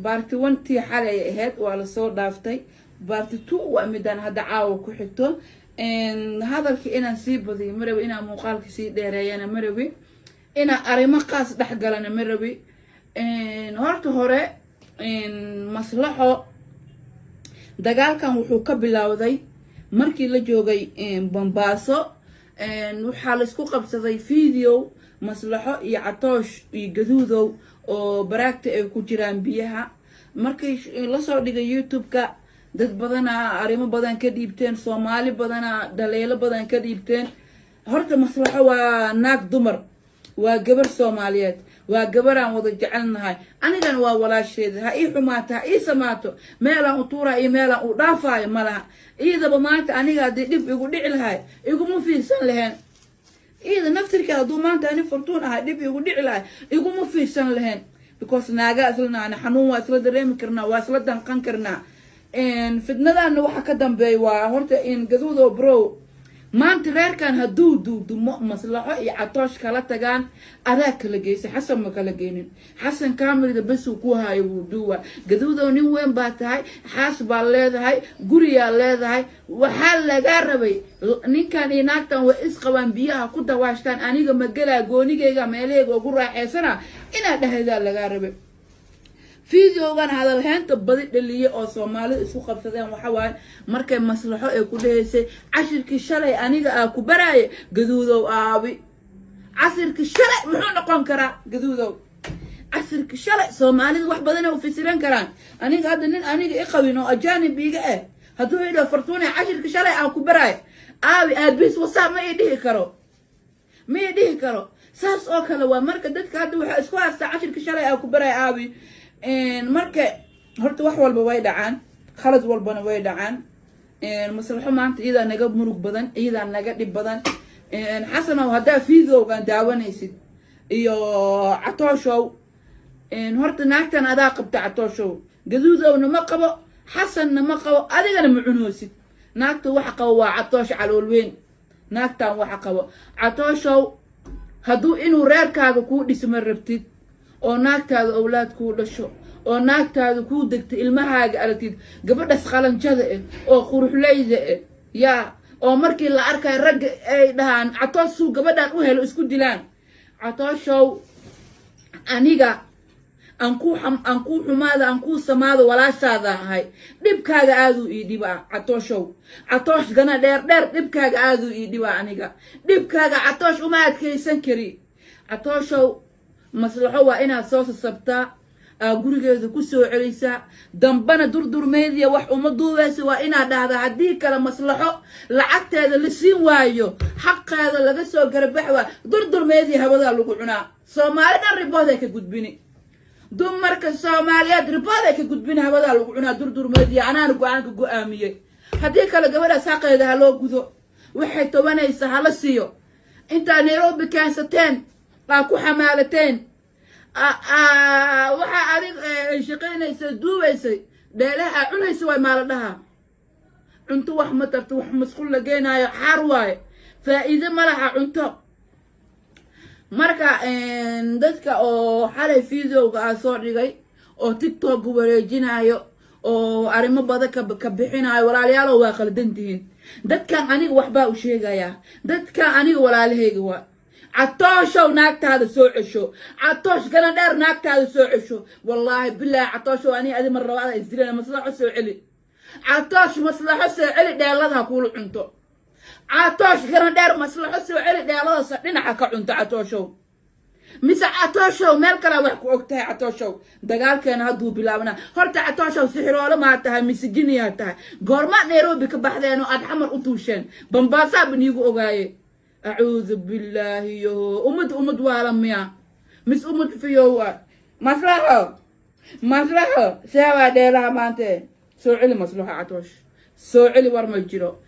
Part 1 tii xalay ahayd waa lasoo dhaaftay. Part 2 waa midaan hadda caawa ku xigto. Hadalka inaan sii badiyo ma rabi, inaan muuqaalka sii dheereeyana ma rabi, inaan arrimo qaas dhex galana ma rabi. Horta hore, Maslaxo, dagaalkan wuxuu ka bilowday markii la joogay Bambaaso. Waxaa laisku qabsaday video Maslaxo iyo Catoosh iyo Gaduudow oo baraagta ay ku jiraan biyaha. Markii lasoo dhigay YouTube-ka, dad badanaa arrimo badan ka dhiibteen, Soomaali badanaa dhaleelo badan ka dhiibteen. Horta Maslaxo waa naag dumar, waa gabar Soomaaliyeed, waa gabaraan wada jecelnahay. Anigana waa walaasheeda. Ha ii xumaato, ha ii samaato, meelaan u tuuraa iyo meelaan u dhaafaayo ma laha. Iidaba maanta aniga haddii dhib igu dhici lahay, iguma fiirsan laheen. Iida naftirkeeda hadduu maanta ani Fartuun ahay dhib igu dhici lahay, iguma fiirsan laheen, because naagaa isla naana, xanuun waa isla dareemi karnaa, waa isla danqan karnaa. Fitnadaana waxa ka dambeeya waa horta in Gaduudo bro, maanta reerkan hadduu duudumo, Maslaxo iyo Catoosh kala tagaan, adaa kala geysay. Xasan ma kala geynin. Xasan kamerida besuu ku haayo, wuu duuwa. Gaduudow, nin weyn baa tahay, xaas baa leedahay, guriyaa leedahay. Waxaa lagaa rabay ninkan iyo naagtan way isqabaan, biyaha ku dawaashtaan, aniga magelaa, goonigeyga meelaheyga ugu raaxeysana inaad dhahaydaa lagaa rabay. Videogan hadalheynta badi dhaliye oo Soomaalida isku qabsadeen waxa waaye markay Maslaxo ay ku dhahaysay: "Cashirkii shalay aniga aa ku baraaye, Gaduudow, aabi cashirkii shalay muxuu noqon karaa?" Gaduudow, cashirkii shalay Soomaalida wax badanay u fasiran karaan. Aniga hadda nin aniga i qabin oo ajaanib iga ah hadduu idhaho: "Fartuune, cashirkii shalay aan ku baraaye aabi aabiis wasaa," ma ii dhihi karo, ma ii dhihi karo. Saas oo kale waa marka dadka hadda waxaa isku haystaa cashirkii shalay aan ku baraaye aabi. Marka horta wax walba way dhacaan, khalad walbana way dhacaan. Maslaxo maanta iyadaa naga murug badan, iyadaa naga dhib badan. Xasanow, haddaa videogan daawanaysid iyo Catooshow, horta naagtan adaa qabta. Catooshow, Gaduudowna ma qabo, Xasanna ma qabo, adigana ma cunoosid. Naagta waxa qabo waa Catoosh calool weyn. Naagtan waxa qabo Catooshow, hadduu inuu reerkaaga kuu dhisma rabtid oo naagtaada owlaad kuu dhasho oo naagtaada kuu degto, ilmahaaga aragtid, gabadhas qalanjada ah oo quruxleyda ah yaa oo markii la arkayo ragga ay dhahaan: "Catoosh suu gabadhan u helo," isku dilaan. Catooshow, aniga aan kuu xumaada, aan kuu samaado, walaashaada ahay. Dhibkaaga aaduu ii dhibaa, Catooshow. Catoosh gana dheer dheer, dhibkaaga aaduu ii dhibaa. Aniga dhibkaaga, Catoosh, uma adkaysan kari. Catooshow, Maslaxo waa inaad soo sasabtaa, aa gurigeeda ku soo celisaa. Dambana Durdurmeediya wax uma duubeysa, waa inaad dhahdaa. Haddii kale Maslaxo lacagteeda la siin waayo, xaqeeda laga soo garabax waayo, Durdurmeediya hawadaa lagu cunaa. Soomaali dhan report ay ka gudbini, dumarka Soomaaliyeed report ay ka gudbini. Hawadaa lagu cunaa Durdurmeediya, anaana go-aanka go-aamiyey. Haddii kale gabadhaas xaqeeda ha loo gudo, waxay tobanaysa hala siiyo. Intaa Nairobi keensateen, aa ku xamaalateen, waxaa adig ay shaqaynaysa, duubaysay, dheelaha aa cunaysa, waay maala dhaha cunto wax ma tarto, wax masquul la geenaayo xaar waaye, faa'iido ma laha cunto. Marka dadka oo xalay videoga aa soo dhigay oo TikTok wareejinayo oo arrimo badan ka bixinayo, walaalayaalo, waa qaldan tihiin. Dadkan aniga waxbaa u sheegayaa, dadkan aniga walaalahayga waa. Catooshow, naagtaada soo cesho. Catoosh gana dheer, naagtaada soo cesho. Wallaahi bilaahi, Catooshow, aniga adi mar labaad isdilana. Maslaxo soo celi. Catoosh, Maslaxo soo celi, dheelada ha kuula cunto. Catoosh gana dheer, Maslaxo soo celi, dheeladaas dhinaca ka cunto. Catooshow, mise Catooshow meel kalaa wax ku og tahay? Catooshow, dagaalkeena hadduu bilaabnaa. Horta Catooshow, sixiroolo maa tahay mise jiniyaa tahay? Goormaa Nairobi ka baxdeen oo aad Xamar u tuusheen? Bambaasaa baniigu ogaaye. Acuudu billaahi, yo ummad, ummad waala miya mis ummad fiyowa? Maslaxo, Maslaxo, seewaa dheelaha maante? Soo celi Maslaxo. Catoosh, soo celi. War ma jiro.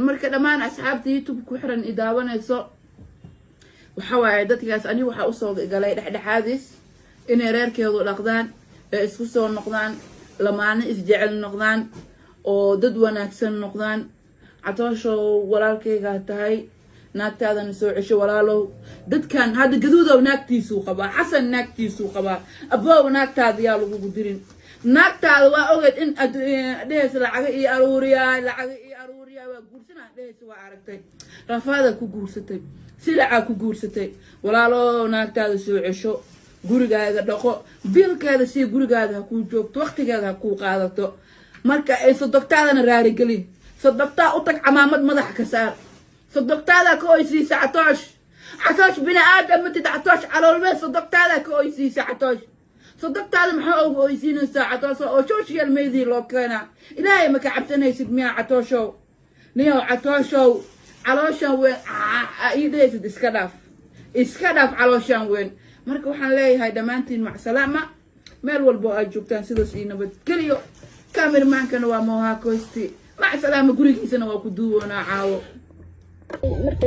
Marka dhammaan asxaabta YouTube ku xiran i daawanayso, waxa waaye dadkaas anigu waxaa usoo galay dhexdhexaadis inay reerkeedu dhaqdaan, ee isku soo noqdaan, lamaano isjecel noqdaan oo dad wanaagsan noqdaan. Catooshow, walaalkaygaa tahay. Naagtaadana soo cesho, walaalow. Dadkan hadda Gaduudow naagtiisuu qabaa, Xasan naagtiisuu qabaa. Aboow, naagtaada yaa lagugu dirin. Naagtaada waa ogeed in dhehaysa lacaga ii aruuriyaa, lacaga ii aruuriyaa, waa guursanaa dhehaysa. Waa aragtay rafaadaad ku guursatay, silacaa ku guursatay. Walaalow, naagtaada soo cesho, gurigaaga dhaqo, biilkeeda sii, gurigaada ha kuu joogto, waqtigeeda ha kuu qaadato. Marka ay sodogtaadana raarigelin, sodogtaa u tag, camaamad madaxa ka saar, sodogtaada ka oysiisa. Catoosh, Catoosh, bini aadam matid, Catoosh, caloolmee. Sodogtaada ka oysiisa, Catoosh. Sodogtaada maxaa uga oysiinaysaa, Catoosho, oo social media loo keenaa? Ilaahay ma ka cabsanaysid miyaa, Catooshow? Niyow, Catooshow, calooshan weyn ii dhehaysid iska dhaaf, iska dhaaf calooshan weyn. Marka waxaan leeyahay dhammaantiin macsalaama, meel walbo aad joogtaan, sidaas io nabadgeliyo. Cameramaankana waa Moha Costi. Macsalaama, gurigiisana waa ku duuboonaa caawo. Marka